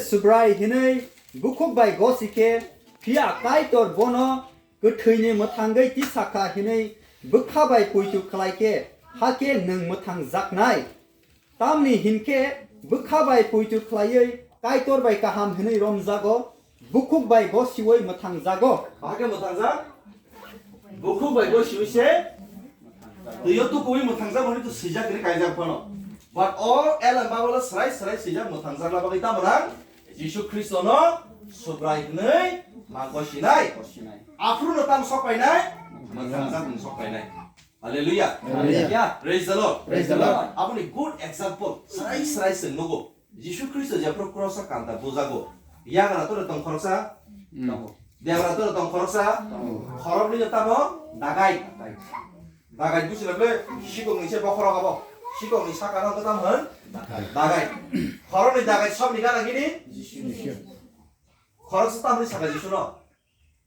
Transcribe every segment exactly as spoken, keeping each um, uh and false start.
Subrai hinwi bukhuk bai gosi khe, phiya Kaitor bono kwthwini mwthangwi tisakha hinwi bwkha bai poito khlai khe, hakhe nwng mwthangjaknai. Tamni hinkhe bwkha bai poito khlaiwi Kaitor bai kaham hinwi romjago, bukhuk bai gosiwi mwthangjago. Bahai khe mwthangjak? Bukhuk bai gosiwi se twiyo tukuwi mwthangjak hwnwi to swijak hwnwi kaijak phano. But all Ellen Bible o swrai swrai swijak mwthangjakna bagwi tamo nang Jisu Khristono Subrai hwnwi ma gosinai. Aphuru no tamo sok painai? Mwthangjak hwnwi sok painai. Hallelujah. Hallelujah. Praise the Lord. Praise the Lord. Aboni good example swrai swrai chwng nugo. Jisu Khristo jephru cross o kanta bujago. Yagra tore tong khoroksa? Tongo. Debra tore tong khoroksa? Tongo. Khoroknwi no tamo dagai. Dagai. Dagai busi le sikok ni se bokhorok abo. Sikok ni saka no tam hwn? Dagai. Dagai. Khoroknwi dagai sabni gana gini? Jisu. Khoroksa tamni saka Jisu no.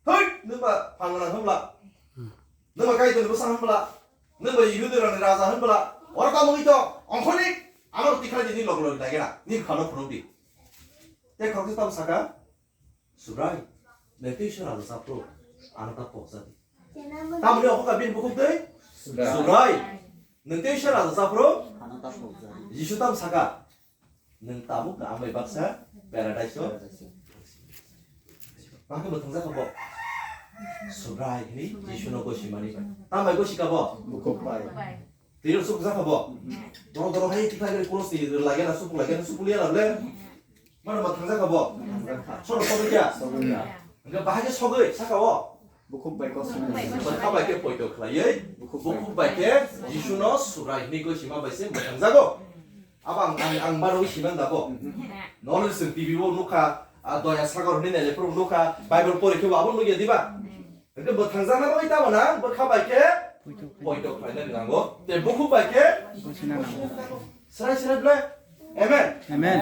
Hoi, nwng ba phalnana hwnbla? Nwng ba Kaitorni bwsa hwnbla? Nwng ba Yihudi rokni raja hwnbla? Oro tamo wngwi to, ongkhorni ano tikhlai di, nini log log dagera, nini phano phunuk di. Tei khoroksa tamo saka, Subrai, nwng tei Iswar raja chapro, ano ta pokja di. Tamoni okhoka bini bukhuk tei? Subrai. Subrai, nwng tei Iswar raja chapro? Jisu tamo saka, Nwng tabuk no ang bai baksa paradise o. Bakhe mwthangjakha bo. Subrai hwnwi Jisu no gosimani bai. Tamo bai gosikha bo? Bukhuk bai. Twi rok sukjakha bo? Doro doro hai tikhlai khe cross ni lagena supuk lagena supuk liya na ble. Mano mwthangjakha bo? Sono sogwi kha? Sogwi kha. Hwnkhe bahai khe sogwi sakha o? Bukhuk bai kosmani. Bwkha bai khe poito khlaiwi, bukhuk bai khe Jisu no Subrai hwnwi gosima bai se mwthangjago. Abo ang, ang, ang barwi siman da bo. Nono chwng T V o nukha, a, Doya Sagar hwnwi nailaiphuru nukha, Bible pori khe bo abo nukya diba? Hwnkhe mwthangjakna bagwi tamo na, bwkha bai khe poito khlaina nango. Tei bukhuk bai khe swrai swrai ble. Amen. Amen.